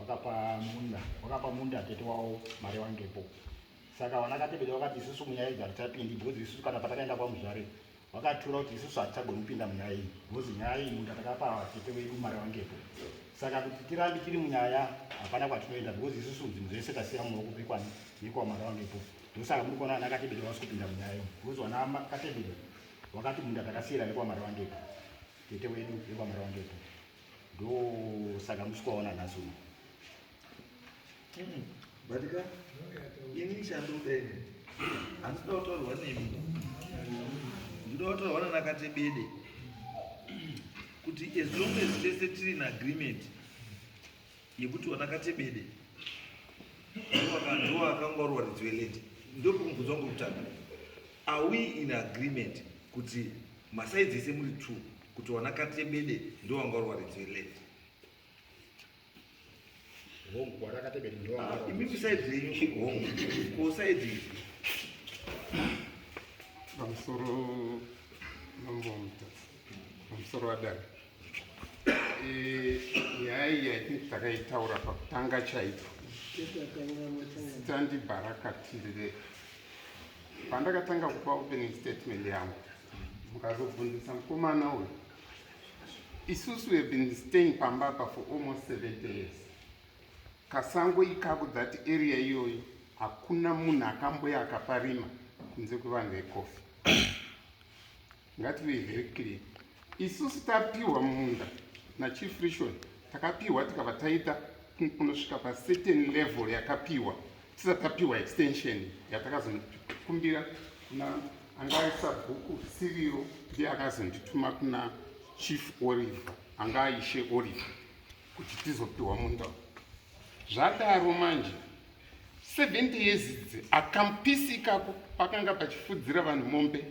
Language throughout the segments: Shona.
Wakapa munda, wakapa munda tete wavo Marewangepo. Saka vana Katebede vakati isusu munyaya idzi hatichapindi because isusu kana patakaenda kwaMuzvare vakatura kuti isusu hatichagoni kupinda munyaya iyi because nyaya iyi munda takapa tete wedu Marewangepo. Saka kuti tirambe tiri munyaya hapana kwatinoenda because isusu zvinhu zvese tasiya mumaoko ekwani nekwaMarewangepo. Ndosaka muri kuona vana Katebede vasi kupinda munyaya iyi because vana Katebede vakati munda takasiyira vekwaMarewangepo tete wedu vekwaMarewangepo. Ndosaka musi kuvaona nhasi uno. But ka ini chandoda ini handida kutaurwa nemi, ndinoda kutaurwa nanaKatebede kuti as long as tese tiri in agreement yekuti wanaKatebede ndiwo akanga uri waridzi weland, ndokumubvunza wangu kutanga, are we in agreement kuti masides ese muri two kuti wanaKatebede ndo wanga uri waridzi weland? Hongu, wanaKatebede ndo wanga uri. Imi side yenyu hongu, ko side iyi? Pamusoro Mambo Mutasa, pamusoro wadare, nyaya iyi I think takaitaura pakutanga chaipo. Zita ndiBaraka Tille. Pandakatanga kupa opening statement yangu, mukazobvunzisa mukomana uyu, isusu we have been staying pamba apa for almost 70 years. Kasango ikako, that area iyoyo, hakuna munhu akamboya akaparima kunze kwevanhu vekofi. Ngative very clear, isusu tapiwa munda naChief Rishon, takapiwa tikabva taita kunosvika pacertain level yakapiwa tisati tapiwa extension yatakazokumbira kuna anga aisa bhuku Siriro, ndiye akazondituma kuna Chief Oliver, anga aishe Oliver, kuti tizopiwa munda. Zvadaro manje 70 years idzi, akampisi ikako pakanga pachifudzira vanhu mombe.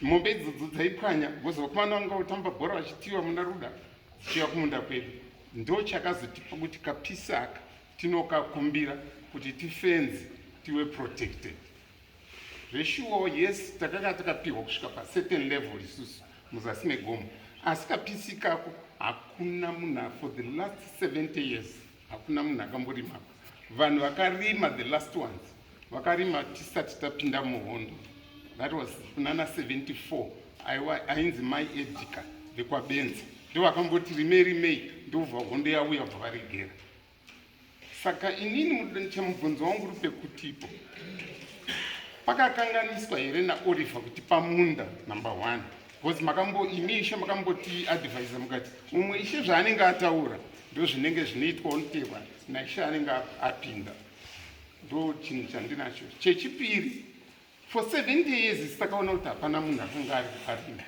Mombe idzodzo dzaipwanya because vakomana vanga kutamba bhora vachitiwa muna ruda dzichiuya kumunda kwedu. Ndo chakazotipa kuti kapisi aka tinokakumbira kuti tifenzi tive protected. Zveshuwo, yes, takanga takapiwa kusvika pacertain level isusu muzasi megomo, asi kapisi kako hakuna munhu for the last 70 years, hakuna munhu akamborimako. Vanhu vakarima, the last ones vakarima tisati tapinda muhondo, that was kunana 74, aiwa ainzi Mai Edika vekwaBenza, ndo vakamboti rimei rimei, ndobva hondo yauya bva varegera. Saka inini chemubvunzo wangu uri pekutipo pakakanganiswa here naOliver kuti pamunda number one? Because makambo imi ishe makamboti advisa mukati umwe ishe zvaanenge ataura ndo zvinenge zvinoitwa, unoteerwa naishe anenge apinda. Ndo chinhu chandinacho. Chechipiri, for 70 years isi takaona kuti hapana munhu akanga ari arima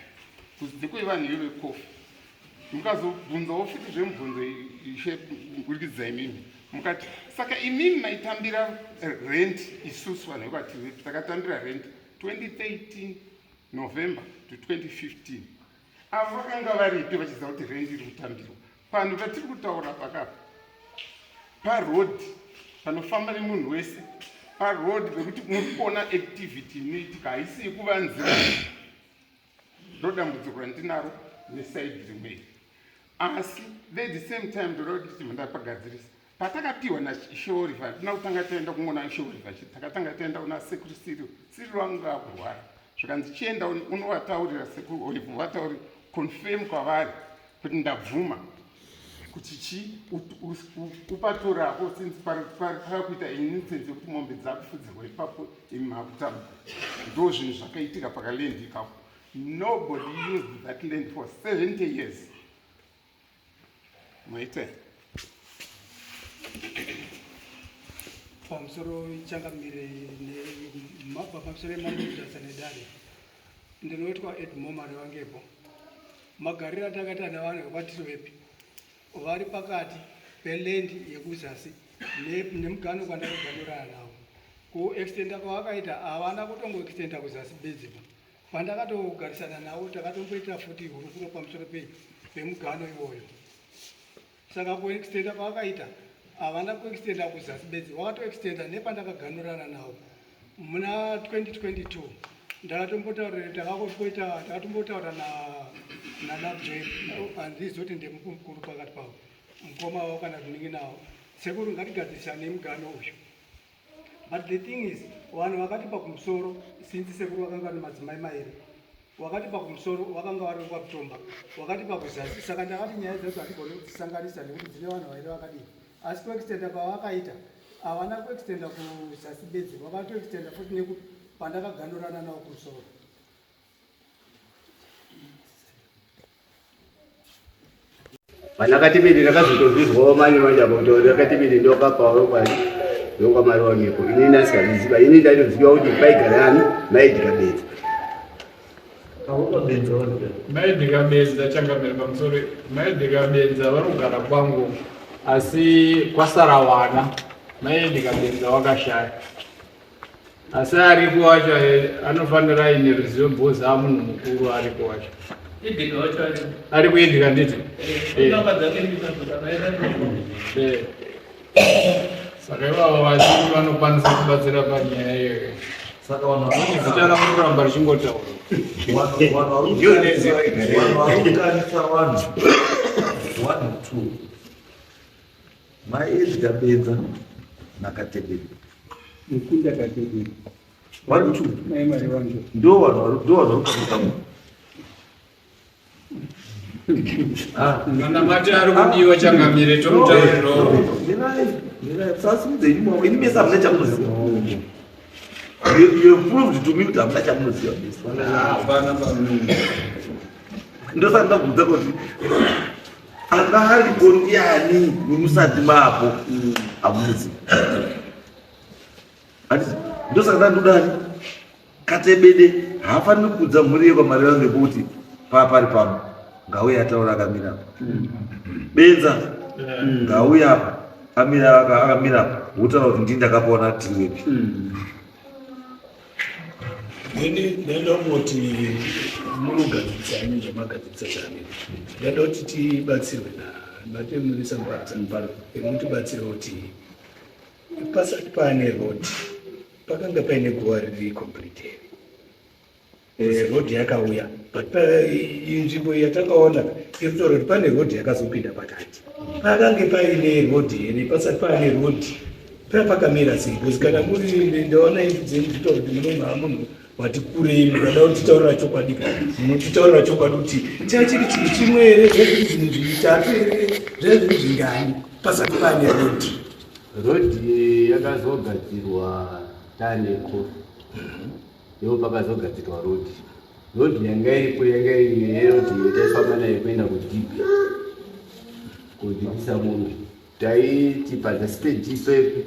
kunze kwevanhu iyo vekofi. Mukazobvunzawo futi zvemubvunzo ishe kuburikidza imimi, mukati saka imimi maitambira rent, isusu vanhu vekwaTiripi takatambira rent 2013 November to 2015. Ava vakanga varipi vachiziva kuti rent iri kutambirwa? Panhu patiri kutaura pakapa paroad panofamba nemunhu wese, paroad pekuti muri kuona activity inoitika haisi yekuvanzira. Ndo dambudziko randinaro neside rimwe, asi at the same time ndoda kuti ndapagadzirisa. Patakapiwa naShe Oliver, hatina kutanga taenda kumona SheOliver, takatanga taenda kuna Sekuru Siriro. Siriro anga akurwara, zvikanzi chienda unovataurira Sekuru Oliver, vatauri confirm kwavari kuti ndabvuma kuti chi upatorako, since pakakuita instance yekuti mombe dzakufudzirwa ipapo, imi makutambura. Ndo zvinhu zvakaitika pakaland ikapo. Nobody used that land for 70 years. Maita. Pamusoro changamire, pamusoro emamutasa nedare, ndinoitwa Edmo Marewangepo. Magariro atakaita navanhu vekwaTiriwepi, vari pakati peland yekuzasi nemugano kwandakaganurana navo, kuextenda kwavakaita havana kutongoextenda kuzasi bedzi pa pandakatogarisana navo takatomboita futi hurukuro pamusoro pei pemugano iwoyo. Saka kuextenda kwavakaita, havana kuextenda kuzasi bedzi, vakatoextenda nepandakaganurana navo. Muna 2022 ndakatombotaura, takatomboita, takatombotaura naLovejoy, handizi kuti ndemukuru pakati pavo. mukoma wavo kana munin'ina wavo, sekuru ngatigadzirisane mugano uyu. But the thing is, vanhu vakatipa kumusoro, since sekuru vakanga vane madzimai mairi, wakatipa kumusoro vakanga vari kwaMutomba, wakatipa kuzasi. Saka ndakati nyaya dzacho hatigone kudzisanganisa nekuti dzine vanhu vairi vakadii. Asi kuextenda kwavakaita, havana kuextenda kuzasi bedzi, vakatoextenda futi nekuti pandakaganurana navo kumusoro. Vanakatibidi ndakazotozvizwawo manje manje apo kuti vakatibidi ndokakawo kwani ndokwamari wangepo ini ndasingaziziva, ini ndaitoziva kuti paigara ani maidya bedza. Maidya bedza changamire pamusoro, maidya bedza vari kugara kwangu asi kwasara wana maidya bedza wakashaya, asi aripo wacho anofanira aine ruzivo bhozi amunhu mukuru aripo wacho ari kuidika nditi. Saka ivavo vazhinji vanokwanisa kubatsira panyaya iyoyo. Saka vanhu zita ravo kuramba richingotaura. Vanhu varukanisa vanhu 1 2 mai Edgar Benza naKatebede Mukunda Katebede 1 2 mai mari wangu ndo vanhu ndo vanhu varukanisa munhu. Kana mati ari kudiwa changamire tomutaurirawo. Mirai, mirai, musasimudze ini maoko. Ini mese hamuna chamunoziva. You have proved to me kuti hamuna chamunoziva mese. Hapana pano. Ndosaka ndabvunza kuti anga aripo ndiani musati mapo hamuzivi. Handiti ndosaka ndandodani Katebede haafaniri kudza mhuri yekwamari vangu kuti paa pari pano ngauye ataura akamira apa. Benza ngauye apa amira akamira apa wotaura kuti ndini ndakapaona tiriwepi. Ini ndaida kungoti munogadzirisa imi zvamagadzirisa change. Ndaida kuti tibatsirwe naMatemurisa Mupara, mutibatsire kuti pasati paane road pakanga paine guva riri complete here? Road yakauya, but nzvimbo yatakaona iri kutaura kuti pane road yakazopinda pakati. Pakange paine road here pasati paane road? Paya pakamira sei? Because kana muri ndaona dzenyu dzitaura kuti munonga munhu wati kurei, mukada kutitaurira chokwadi, munotitaurira chokwadi kuti chachiri chinhu chimwe here, zvezviri zvinhu zvitatu here, zvezviri zvingani pasati paane road? Road yakazogadzirwa tane kofi, ndipo pakazogadzirwa road. Road yanga iripo yanga iri yeroad yataifamba nayo kuenda kudhipi kodhipisa mombe. Taiti padzasi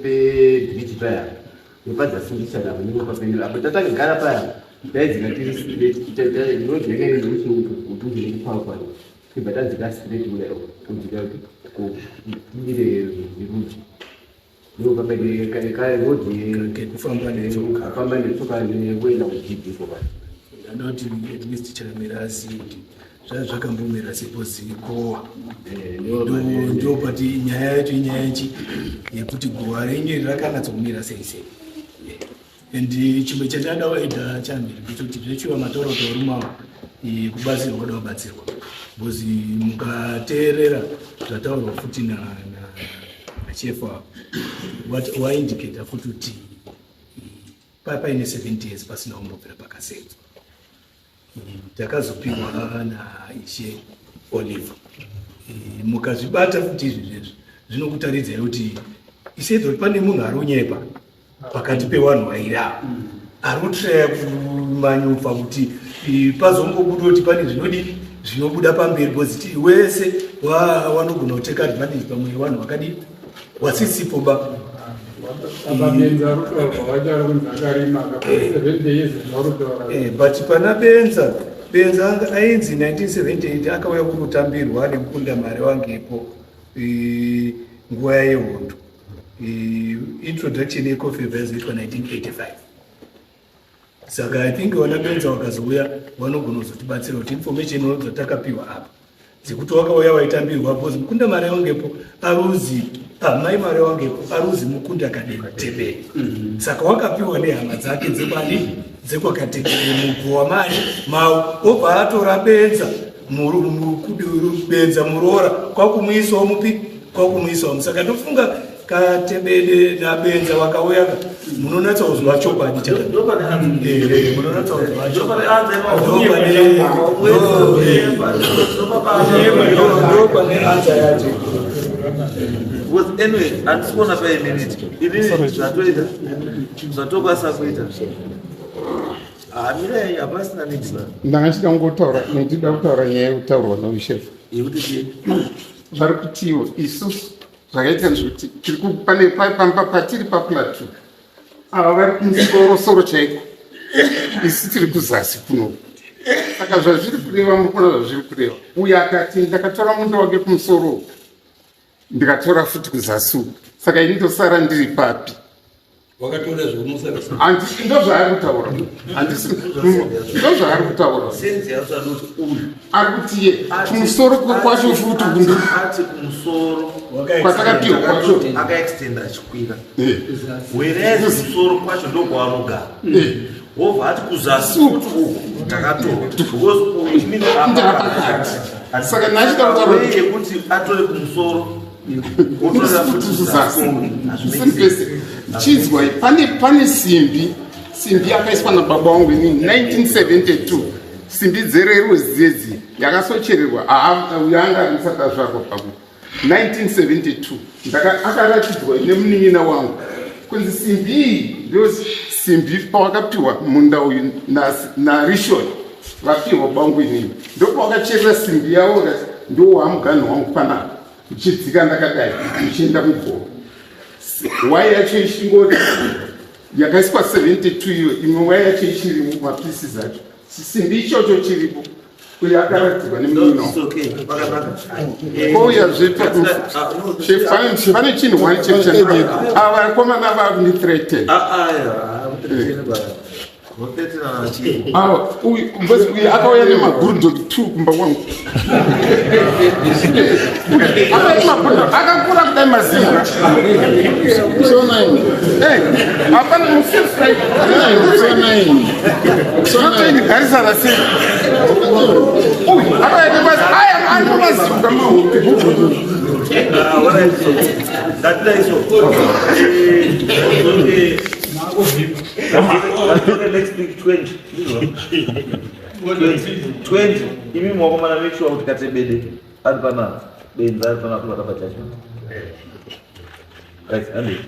pebridge paya nepadzasi mbichana apo ndipo papendera apo tatakagara paya, taidzika tiri straight. Road yanga iri nekuti kudhuze nekukwakwa, tibva tadzika straight kudai kudzika kumire rudzi, ndipo papaite road kekufamba netsoka. Kufamba netsoka nekuenda kudhipi iko paya. Ndaida kuti at least chakamira azive kuti zvaa zvakambomira sepo gowa. Ndo pati nyaya yacho inyaya yachi yekuti gowa renyu iri rakanatsokumira sei sei. And chimwe chatadawo eda chamiri ndechekuti zvechiwa mataura kuti varume ava kubatsirwa kuda kubatsirwa, because mukateerera zvataurwa futi nachefu ava, waindicata futi kuti paine 70 years pasina kumbobvira pakasenzwa. Takazopiwa naIshe Oliver. Mukazvibata futi izvi zvezvi zvinokutaridzai kuti isedza kuti pane munhu ari kunyepa pakati pevanhu vairi ava, ari kutraya kumanyufa kuti pazongobuda kuti pane zvinodi zvinobuda pamberi, because wese wanogona kuteka advantage pamwe vanhu vakadii wasisipo ba. Apa Benza ari kutaurwa wacho ari kunzi akarima akapa 70 years zvauri kutaura. But pana Benza, Benza ainzi 1978 akauya kunotambirwa nemukunda mari wangepo nguva yehondo. Introduction yecoffee yazoitwa 1985, saka I think vana Benza vakazouya vanogona kuzotibatsira kuti information dzatakapiwa apa dzekuti wakauya waitambirwa, because mukunda mari wangepo aruzi mai mari wangepo aruzi mukunda Kadetebere, saka wakapiwa nehama dzake dzekwani dzekwaKatebere muguwa mari mau, obva atora Benza Benza muroora kwakumuisawo mupi. Kwakumuisawo saka ndofunga Katebede naBenza vakauya ka, munonatsa kuzwa chokwadi munonatsa kuzwa ndopane anza yacho. Because anyway, handisi kuona paine need. Inini zvatoita, zvatokwanisa kuita, hamirai, hapasina need ba. Ndanga chida kungotaura, ndida kutaura nyaya yekutaurwa noushefu. Yekuti chii? Vari kutiwo isusu zvakaitika ndezvekuti tiri pane patiri paplateau, ava vari kumusorosoro chaiko, isu tiri kuzasi kuno. Saka zvazviri kureva, muri kuona zvazviri kureva, uyo akati ndakatora munda wake kumusoro uku, ndikatora futi kuzasi uku, saka ini ndosara ndiri papi? Wakatora zveunosara. Handisi, ndo zvaari kutaura, handisi, ndo zvaari kutaura. Senzi yacho anoti uyu ari kuti ye kumusoro kwacho futi kundu ati kumusoro kwatakapiwa kwacho. Akaextenda achikwira, whereas kumusoro kwacho ndokwaanogara. Wobva ati kuzasi kuti uku takatora because uyu chimini. Ndapakati. Saka ndachida kutaura Way yekuti atore kumusoro, otorera futi kuzasi. Kuzasi. Pese chinzwai, pane simbi yakaiswa nababa wangu inini 1972, simbi dzererwe dzedzi yakasochererwa yanga risati azvarwa pamwe 1972. Akaratidzwa nemunin'ina wangu kunzi simbi iyi ndo simbi pawakapiwa munda uyu naRishon, vapiwa bangu inini, ndopawakacherera simbi yavo, vakati ndo wamuganho wangu panapa, uchidzika ndakadai uchienda mugoro. Waya yacho ichingori yakaiswa 72 iyo, imwe waya yacho ichirimo, mapieces acho, chisimbi ichocho chiripo, uyo akaratidzwa nemunin'ina wangu. Kouyazve chef, pane chinhu one chef ava vakomana vakundithreaten. Ava uyu because uyu akauya nemabulldog two kumba kwangu. Akauya nemabulldog akakura kudai, mazimbwa. Sonaini. Hapana. Sonaini. Sotoinigarisana sei? Uyu akauya aya ari pamazimbwa mahombe. Ndatidaiso next week 20, 20. Imi mwakomana, make sure kuti Katebede ari panapa, Benza ari panapa, vatapa judgment. Right, andi.